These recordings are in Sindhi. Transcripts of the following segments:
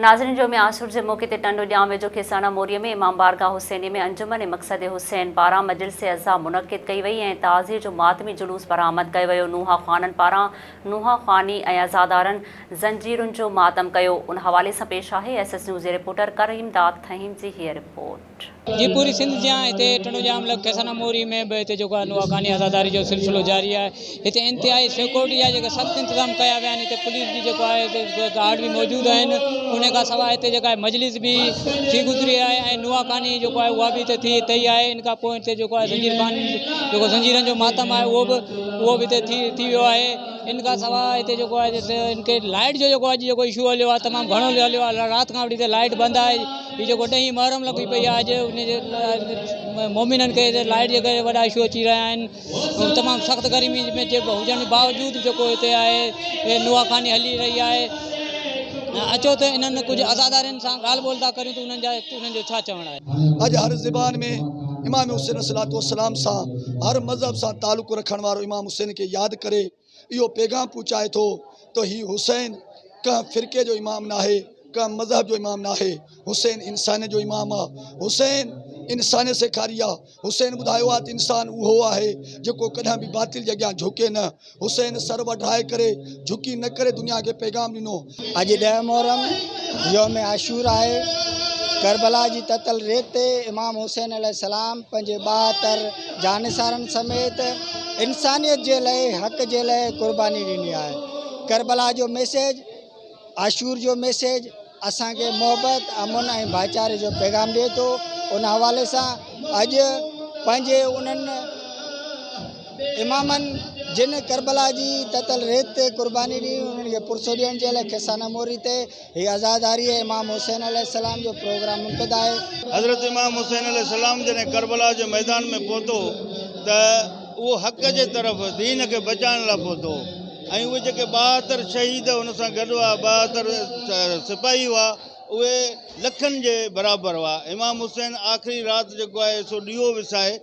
ناظرين جو ۾ عاشور جي موقعي تي ٽنڊو ڄام ويجهو کيساڻا موريء ۾ امام بارگاهه حسيني ۾ انجمن مقصد حسين پاران مجلس عزا منعقد ڪئي وئي ۽ تعزيي جو ماتمي جلوس برآمد ڪيو ويو نوحا خوانن پاران نوحا خواني ۽ عزادارن زنجيرن جو ماتم ڪيو ان حوالي سان پيش آهي ايس ايس نيوز جي رپورٽر ڪريم داد ٿهيم جي هيء رپورٽ. جي پوري سنڌ جيان هتي ٽنڊو ڄام لڳ کيسانا موري ۾ به هتي جيڪو آهي نوحا خاني عزاداري جو سلسلو جاري آهي هتي انتهائي سيڪورٽي جا جيڪا سخت انتظام ڪيا ويا آهن هتي پوليس جي جيڪو آهي هتي گارڊ به موجود آهن ان کان سواء هتي جيڪا آهي مجلس به ٿي گذري آهي ۽ نوحا خاني جيڪو آهي اها به هتي ٿي ٿي آهي ان کان پوء هتي جيڪو آهي زنجير خان جيڪو زنجيرن جو ماتم آهي اهو به اهو به هتي ٿي ٿي ويو آهي ان کان سواء هتي جيڪو آهي ان کي لائٽ جو جيڪو اڄ جيڪو اشو هليو آهي تمام گهڻو هليو آهي رات کان وٺي هتي لائٽ بند آهي هي جيڪو ڏهين محرم لڳي پئي آهي اڄ ان جي لاء مومنن کي لائٽ جي ڪري وڏا اشو اچي رهيا آهن تمام سخت گرمي ۾ جي هجڻ جي باوجود جيڪو هتي آهي نوحا خواني هلي رهي آهي اچو ته انهن ڪجهه عزادارين سان ڳالهه ٻولهه ٿا ڪريون ته انهن جا انهن جو ڇا چوڻ آهي. اڄ هر زبان ۾ امام حسين الصلوة والسلام سان هر مذهب سان تعلق رکڻ وارو امام حسين کي ياد ڪري اهو پيغام پهچائي ٿو ته هي حسين ڪنهن فرقي جو امام ناهي، ڪنهن مذهب جو امام ناهي، حسين انسانيت جو امام آ، حسين انسانيت سيکاري آ، حسين ٻڌايو آ ته انسان اهو آهي جيڪو ڪڏهن به باطل جي اڳيان جهڪي نه، حسين سر وڍرائي ڪري جهڪي نه ڪري دنيا کي پيغام ڏنو. اڄ ڏهه محرم يوم عاشور آهي، ڪربلا جي تتل ريت تي امام حسين عليه السلام پنهنجي 72 جانثارن سميت انسانيت جي لئه حق جي لئه قرباني ڏني آهي. ڪربلا جو ميسيج، عاشور جو ميسيج اسان کي محبت، امن ۽ ڀائيچاري جو پيغام ڏئي ٿو. ان حوالي سان اڄ پنهنجي انهن امامن جن ڪربلا جي تتل ريت تي قرباني ڏني انهن کي پرسو ڏيڻ جي لاء کيسانه موري تي هي عزاداري امام حسين عليه السلام جو پروگرام منعقد آهي. حضرت امام حسين عليه السلام جڏهن ڪربلا جي ميدان ۾ پهتو ته اهو حق جي طرف دين کي بچائڻ لاء پهتو ۽ اهي جيڪي 72 شهيد ان سان گڏ هئا 72 سپاهي هئا اهي لکن جي برابر هئا. امام حسين آخري رات جيڪو آهي سو ڏيئو وسائي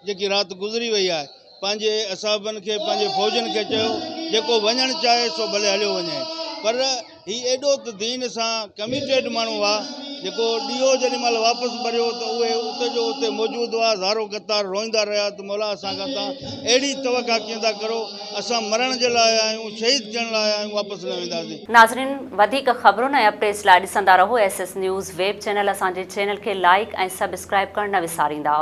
جيڪي رات گذري وئي آهي، پنهنجي اصحابن کي، پنهنجي فوجن کي چيو، جيڪو وڃڻ چاهي سو ڀلي هليو وڃي. پر هي ايڏو ته دين سان ڪميٽيڊ ماڻهو هئا، جيڪو ڏيئو جيڏي مهل واپس ٻريو ته اهي اتي جو اتي موجود هئا، زارو قطار روئيندا رهيا ته مولا اسان کان توهان اهڙي توقع ڪيئن ٿا ڪرو، اسان مرڻ جي لاء آيا آهيون، شهيد ٿيڻ لاء آيا آهيون، واپس نه وينداسين. ناظرين وڌيڪ خبرن ۽ اپڊيٽس لاء ڏسندا رهو S S news web channel اسان جي چينل کي لائيڪ ۽ سبسڪرائيب ڪرڻ نه وساريندا.